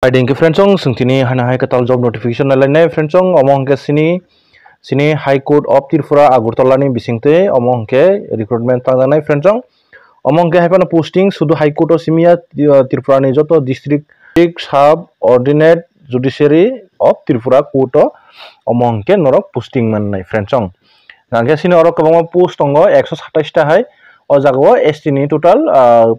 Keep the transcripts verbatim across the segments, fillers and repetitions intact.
Bai ding khe friends song, sing tini hana hai katal job notification nai lai nai friends song, omo hwnkhe sini, sini High Court of Tripura Agartala ni bising twi omo hwnkhe recruitment tang nai friends song. Omo hwnkhe hai phano posting sudu High Court o simi ya, uh, Tripura ni joto district, district sub ordinate judiciary of Tripura court o omo hwnkhe norok posting man nai friends song. Hwnkhe sini oro kwbangma post tongo ekso satais ta hai, o jaga o S T ni total, uh,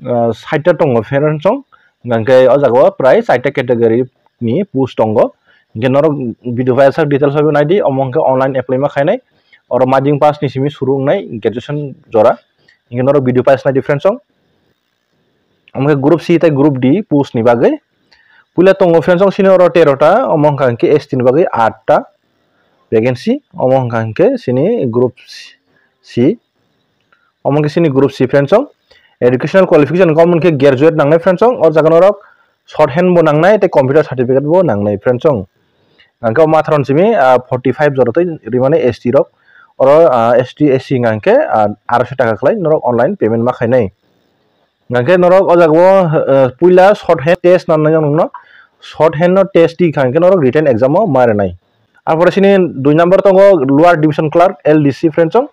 uh, sait ta tongo friends song, hwnkhe o jaga o prai chaita category ni post tongo. Hwnkhe norok video file sak details bai nai di, omo hwnkhe online apply ma khainai, oro madhyamik pass ni simi suru wngnai graduation jora, hwnkhe norok video file nai di friends song. Omo khe group C tei group D post ni bagwi puila tongo friends song, sini oro tero ta, omo hwnkha hwnkhe S T ni bagwi aat ta vacancy, omo hwnkha hwnkhe sini group C. Omo khe sini group C friends song. Educational qualification omo khe graduate nangnai friends song. O jaga norok short hand bo nangnai tei computer certificate bo nangnai friends song. Hwnkhe omo atharon simi, ah, forty five jora twi rimani S T rok. Oro, ah, S T, S C hwnkha hwnkhe, ah, aroso taka khlai norok online payment ma khainai. Hwnkhe norok o jaga o, ah, puila short hand test nangnai nokno. Short hand no test twi kha hwnkhe norok written exam o ma rwnai. Arpore sini dui number tongo lower division clerk, L D C friends song.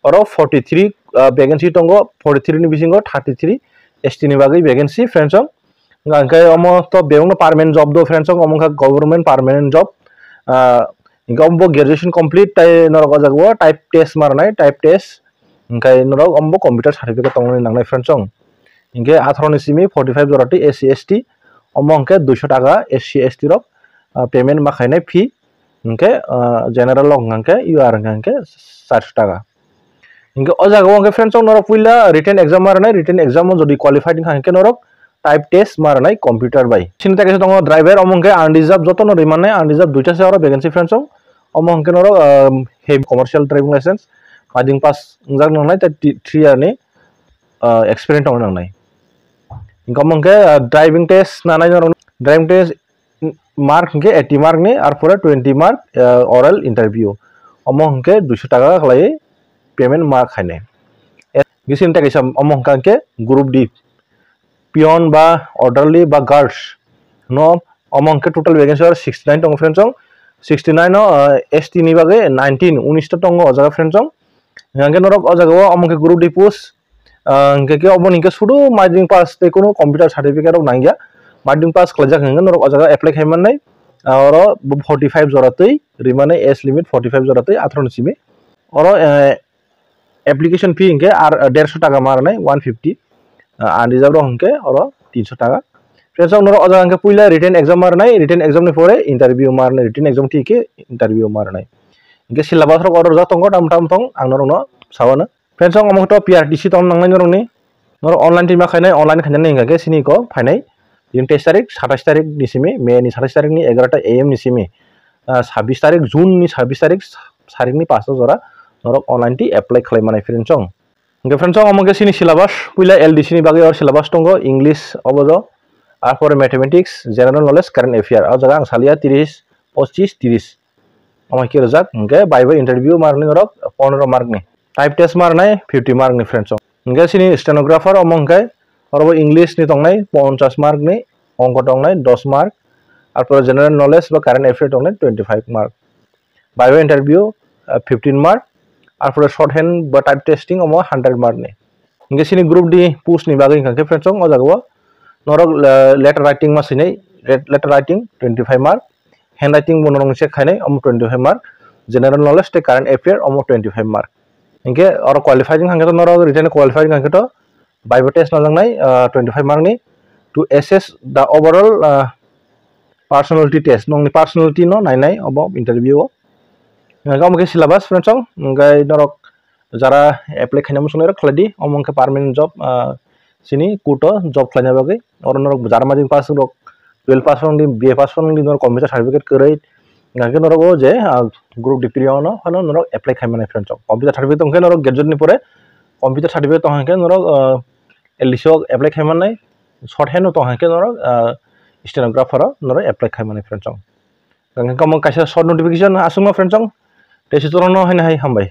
Oro forty three, ah, vacancy tongo, forty three ni bisingo thirty three S T ni bagwi vacancy friends song. Hwnkhe omo to bebakno permanent job do friends song, omo wngkha government permanent job. Ah, hwnkhe omo bo graduation complete tei norok o jaga o type test ma rwnai, type test. Hwnkhe norok omo bo computer certificate tongnani nangnai friends song. Hwnkhe atharon ni simi forty five jora twi S C S T, omo hwnkhe duiso taka S C S T rok, ah, payment ma khainai fee. Hwnkhe, ah, general rok hwnkhe U R hwnkhe charso taka. Hwnkhe o jaga o hwnkhe friends song norok puila written exam ma rwnai, written exam o jodi qualified wngkha hwnkhe norok type test ma rwnai computer bai. Sini tei kaisa tongo driver, omo hwnkhe unreserved, jotono rimani unreserved duita se oro vacancy friends song. Omo hwnkhe norok, um, heavy commercial driving license, madhyamik pass wngjak nangnai tei ti-, three year ni, uh, experience tongna nangnai. Hwnkhe omo hwnkhe, uh, driving test nanai norok, driving test mark hwnkhe eighty mark ni, arpore twenty mark, uh, oral interview. Omo hwnkhe duiso taka khlaiwi payment ma khainai. Gisini tei kaisa omo hwnkha hwnkhe group D, peon ba orderly ba guards no, omo hwnkhe total vacancy oro sixty nine tongo friends song. Sixty nine o, uh, S T ni bagwi nineteen, unis ta tongo o jaga friends song. Hwnkhe norok o jaga o omo hwnkhe group D post, ah, hwnkhe khe obo ni hwnkhe sudu madhyamik pass tei kunu computer certificate rok nangya. Madhyamik pass khlaijak hwnkhe norok o jaga apply khai mannai. Ah, oro forty five jora twi rimani, age limit forty five jora twi atharon simi. Oro, eh, application fee hwnkhe ar, eh, derso taka ma rwnai, one fifty. Ah, unreserved rok hwnkhe oro tinso taka. Friends song, norok o jaga hwnkhe puila written exam ma rwnai, written exam ni pore interview ma rwnai, written exam thikhe interview ma rwnai. Hwnkhe syllabus rok oro rijak tongo, tam tam tong ang norokno sawano. Friends song, omo to P R T C tong nangnai norokni. Norok online twi ma khainai, online khainani hwnkha khe sini ko phainai. Tini teis tarik, satais tarik ni simi, May ni satais tarik ni egarota A M ni simi, ah, sabis tarik, June ni sabis tarik, sarik ni pasto jora norok online twi apply khlai manai friends song. Hwnkhe friends song, omo khe sini syllabus, puila L D C ni bagwi or syllabus tongo, English obo do, arpore mathematics, general knowledge, current affair. O jaga ang salia tris, pochis, tris. Omo khe rijak, hwnkhe bai bai interview ma rwnai norok pondro mark ni. Type test ma rwnai fifty mark ni friends song. Hwnkhe sini stenographer omo hwnkhe oro bo English ni tongnai ponchas mark ni, ongko tongnai dos mark, arpore general knowledge ba current affair tongnai twenty five mark. Bai bai interview, ah, fifteen mark, arpore short hand ba type testing omo hundred mark ni. Hwnkhe sini group D post ni bagwi hwnkha khe friends song o jaga o norok, ah, letter writing ma swinai, let-, letter writing twenty five mark, handwriting bo norok check khainai omo twenty five mark, general knowledge tei current affair omo twenty five mark. Hwnkhe oro qualified wngkha khe norok written qualified wngkha khe to viva test najaknai, ah, twenty five mark ni to assess the overall, ah, personality test, nokni personality no nainai obo interview o. Hwnkhe omo khe syllabus friends song, hwnkhe norok jara apply khaina muchungnai rok khlai di, omo hwnkhe permanent job, ah, sini court o job khlaina bagwi. Oro norok jara madhyamik pass rok, twelve pass rok di, B A pass rok di, norok computer certificate kwrwi, hwnkhe norok o je, ah, group D period no phano norok apply khai mannai friends song. Computer certificate tong khe norok graduate ni pore computer certificate tong khe norok, ah, L D C o apply khai mannai, short hand o tong khe norok, ah, stenographer o norok apply khai mannai friends song. Hwnkhe omo kaisa short notification aswkno friends song, tei se chwrwngno haino hai hambai.